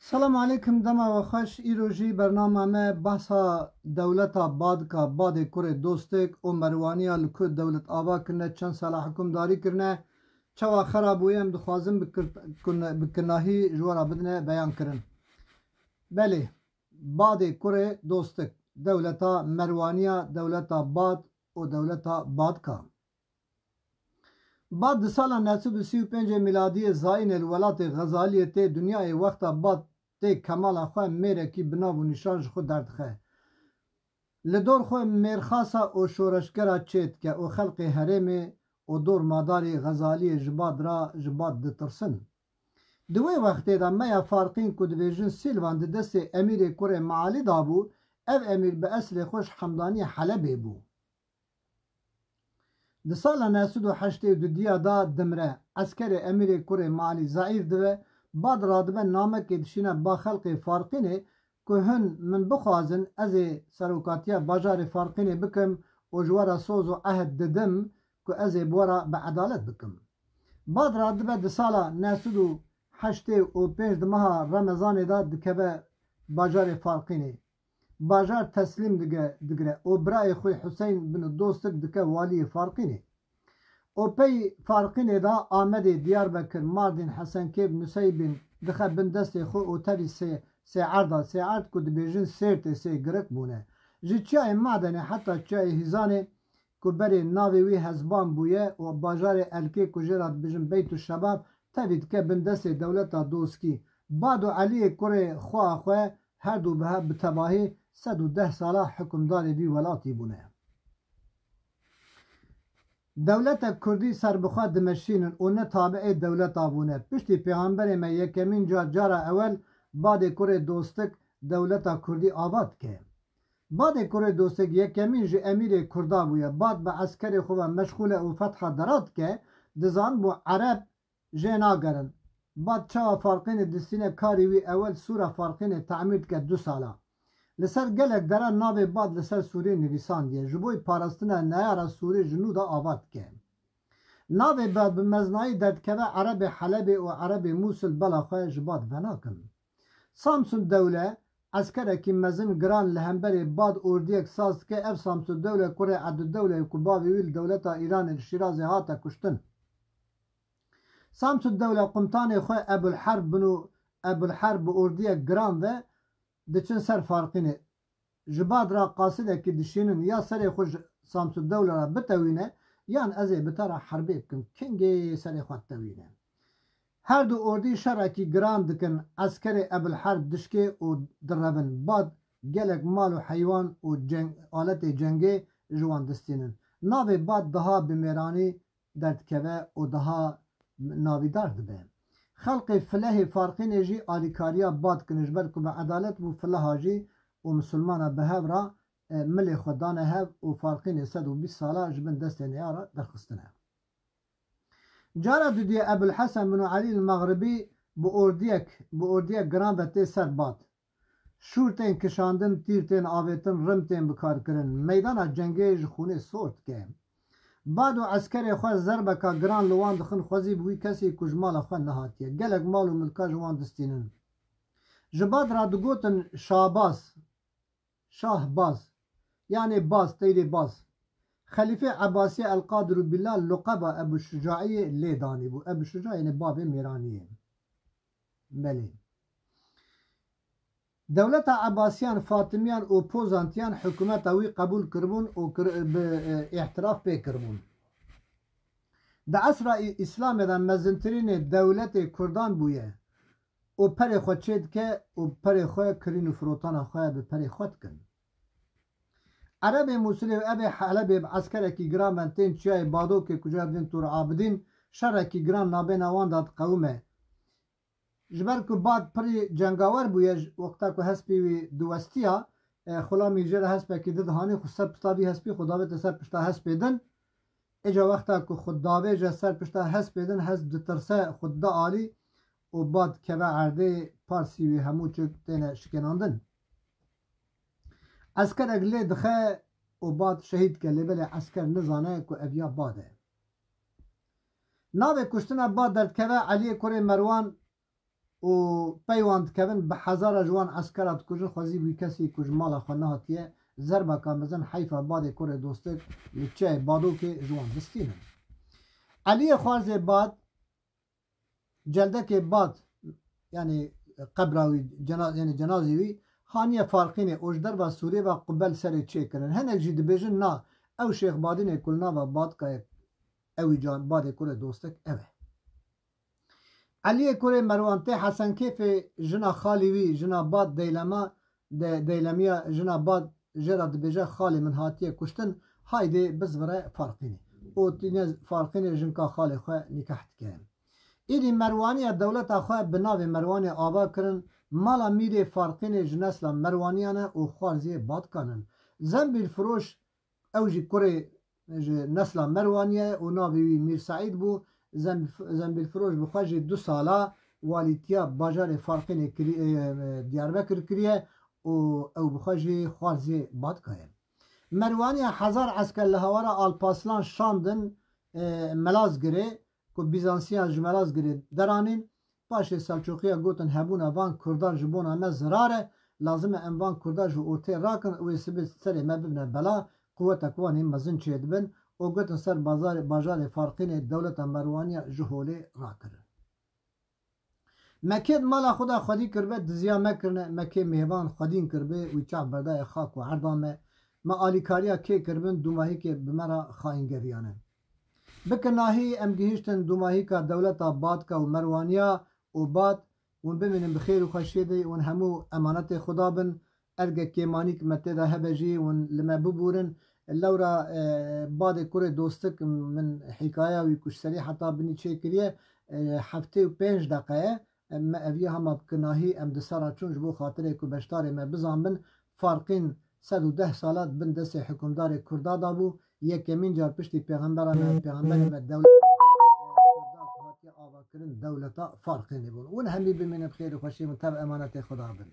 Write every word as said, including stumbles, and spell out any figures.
Selam aleykum, dema we xweş. Îro jî bernama me behsa dewleta Badka, Badê kurê Dostik û Merwaniya li ku dewlet ava kirine, çend sala hikûmdarî kirine, çawa xera bûye, em dixwazin bi kir-, kun-, bi kinahî ji we re bidine beyan kirin. Belê, Badê kurê Dostik, dewleta Merwaniya, dewleta Bad û dewleta Badka. Bad di sala neh sed û sî û pêncê mîladiyê zayînê li welatê Xezaliyê tê dinyayê. Wexta Bad tê kemala xwe, mêrekî bi nav û nîşan ji xwe derdixe. Li dor xwe mêrxasa û şoreşgera çêdike û xelqê herêmê û dormadarê Xezaliyê ji Bad re, ji Bad ditirsin. Di wê wextê de meya Farqîn ku dibêjin Sîlvan di destê emîrê kurê Mealî de bû, ev emîr bi eslê xwe ji Hemdaniyê Helebê bû. Di sala neh sed û heştê û dudiya de dimre. Eskerê emîrê kurê Malî zeîf dibe, Bad radibe namekê dişîne ba xelkê Farqînê ku hin min bixwazin, ez ê serokatiya bajarê Farqînê bikim û ji we re soz û ehd didim ku ez ê bi we re bi edalet bikim. Bad radibe di sala neh sed û heştê û pênc di meha Remezanê de dikeve bajarê Farqînê. Bajar teslîm dige-, digire û birayê xwe Huseyn bin Dostik dike waliyê Farqînê. Û pey Farqînê de Amedê, Diyarbekir, Mardîn, Hesenkêb, Nuseybîn dixe bin destê xwe û tevî Sê-, Sêerda, Sêerd ku dibêjin Sêrtê Sê Girik bûne. Ji çiyayê Madenê heta çiyayê Hîzanê ku berê navê wî Hezban bûye û bajarê Elkê ku jê re dibêjin Beytuşşebab, tevî dike bin destê dewleta Doskî. Bad û Eliyê kurê xwea xwe her du bi hev bi tevahî sed û deh sala hikimdarê vî welatî bûne. Dewleta Kurdî serbixwe dimeşînin û ne tabiê dewleta bûne. Piştî Pêxemberê me yekemîn car, cara ewel Badê kurê Dostik dewleta Kurdî ava dike. Badê kurê Dostik yekemîn ji emîrê Kurda bûye. Bad bi eskerê xwe ve meşxûl e û fetha Dera dike, dizanibû Ereb jê nagerin. Bad çawa Farqînê distîne, karê wî ewel sûra Farqînê temîr dike du sala. Li ser gelek dere navê Bad li ser sûrê nivîsandiye. Ji bo parastina neyara sûrê ji nû de ava dike. Navê Bad bi meznayî derdikeve Erebê Helebê û Erebê Mûsil bela xwe ji Bad venakin. Samsun Dewle eskerekî mezin giran li hemberê Bad ordiyek saz dike. Ev Samsun Dewle kurê Ebdudewle ye ku bavê wî li dewleta Îranê li Şîrazê hate kuştin. Samsudewle qumtanê xwe Ebulherb bin û Ebulherb bi ordiyek giran ve diçin ser Farqînê. Ji Bad re qasidekî dişînin, ya serê xwe ji Samsudewle re bitewîne, yan ez ê bi te re herbê bikim. Kengê serê xwe ditewîne. Her du ordî şerekî giran dikin. Eskerê Ebulherb dişkê û direvin. Bad gelek mal û heywan û ceng-, aletê cengê ji wan distînin. Navê Bad daha bi mêranî derdikeve û daha navîdar dibe. Xelkê Filehê Farqînê jî alîkariya Bad dikin, ji ber ku bi edalet bû Fileha jî û misilmana bi hev re, e, milê xwe dane hev û Farqînê sed û bîst sala ji bin destê neya re derxistine. Cara dudiye Ebul Hesen bin Elî li Mexribî bi ordiyek, bi ordiyek giran ve tê ser Bad. Şûr tên kişandin, tîr tên avêtin, rim tên bikarkirin. Meydana cengê ji xûnê sor dike. Bad û eskerê xwe zerbeka giran li wan dixin, xwezî bi wî kesî ku ji mala xwe nehatiye. Gelek mal û milka ji wan distînin. Ji Bad re digotin Şahbaz, Şahbaz, yanê Baz, Teyrê Baz. Xelîfê Ebasiye El Qadir û Bilal luqeba Ebu Şucaiyê lê danîbû. Ebu Şuca, yanê bavê Mêraniyê. Belê. Dewleta Ebasiyan, Fatimiyan û Pozantiyan hikûmeta wî qebûl kiribûn û kir-, bi, e, îhtiraf pê kiribûn. Di esra Î-, Îslamê de mezintirînê dewletê Kurdan bûye û perê xwe çê dike û perê xwe, kirîn û firotana xwe bi perê xwe dikin. Erebê Mûsilê û Ebê Helebê bi eskerekî giran ve tên çiyayê Badokê, kuca din Tûr Abidîn, şerekî giran nabêna wan de diqewime. Ji ber ku Bad pirî cengawer bûye, ji wexta ku hespê wî diwestiya, e, xulamî jê re hespekî di dihanî, xwe ser pişta vî hespî xwe davête ser pişta hespê din. Êca wexta ku xwe davêje ser pişta hespê din, hesp ditirse, xwe dide alî û Bad keve erdê, parsî wî hemû çik têne şikênandin. Eskerek lê dixe û Bad şehîd dike, lê belê esker nizane ku ev ya Bad e. Navê kuştina Bad derdikeve Eliyê kurê Merwan û pey wan dikevin, bi hezara ji wan eskera dikujin, xwezî wî kesî ku ji mala xwe nehatiye, zerbeka mezin heyfa badê kurê dostek li çiyayê Badokê ji wan distînin. Eliyê Xwarzê Bad, celdekê Bad, yanî qebra wî, cena-, yanî cenazê wî haniye Farqînê û ji derva Sûrê ve qubel serê çêkirin. Hinek jî dibêjin na, ew Şêx Badînê ku li nava Badka ye, ewî can badê kurê dostek ev e. Eliyê kurê Merwan tê Hesen Kêfê jina xalî wî, jina Bad Deylema, de, Deylemiya jina Bad jê re dibêje, xalê min hatiye kuştin, haydê bizvire Farqînê. Û tîne Farqînê jinka xalê xwe nîkeh dike. Îdî Merwaniya dewleta xwe bi navê Merwanê ava kirin, mala mîrê Farqînê ji nesla Merwaniyan e û xwarziyê Badkan in. Zembîlfiroş, ew jî kurê ji nesla Merwaniye û navê wî Mîr Seîd bû. Zemb-, Zembîlfiroş bi xwe jî du sala walîtiya bajarê Farqînê kirî-, e, Diyarbekir kiriye û ew bi xwe jî xwarzê Badka ye. Merwaniya hezar esker li hawara Alpaslan şandin, e, Melazgirê, ku Bîzansiyan ji Melazgirê deranîn. Paşê Selçûqiya gotin, hebûna van Kurdan ji bona me zirar e, lazim e em van Kurda ji ortê rakin, wê sibê serê me bibine bela, quwetek wan ê mezin çêdibin û gotin ser bazarê, bajarê Farqînê dewleta Merwaniya ji holê rakirin. Me kê di mala xwe de xwedî kiribe, diziya me kirine, me kê mêvan xwedîn kiribe, wî çax berdaye xak û erda me. Me alîkariya kê kiribin, dûmahîkê bi me re xayîngeriyane. Bi kinahî em gihîştin dûmahîka dewleta Badka û Merwaniya û Bad, hûn bimînin bi xêr û xweşiyê de, hûn hemû emanetê Xuda bin. Erge kêmanîk me tê de hebe jî hûn li me bibûrin. Lewra, e, badê kurê dostik min hîkaya wî ku ji serî heta binî çêkiriye, e, heftê û pênc deqe ye. Em, me ev yê hema bi kinahî em di ser re çûn ji bo xatirê ku beşdarê me bizanbin. Farqîn sed û deh sala di bin destê hikûmdarê Kurda de bû. Yekemîn car piştî pêxembera me, pêxemberê me dewleta Kurda ku hatiye avakirin dewleta Farqînê bûn. Hûn hemî bimînin bi xêr û xweşiyê, min tev emanetê Xuda bin.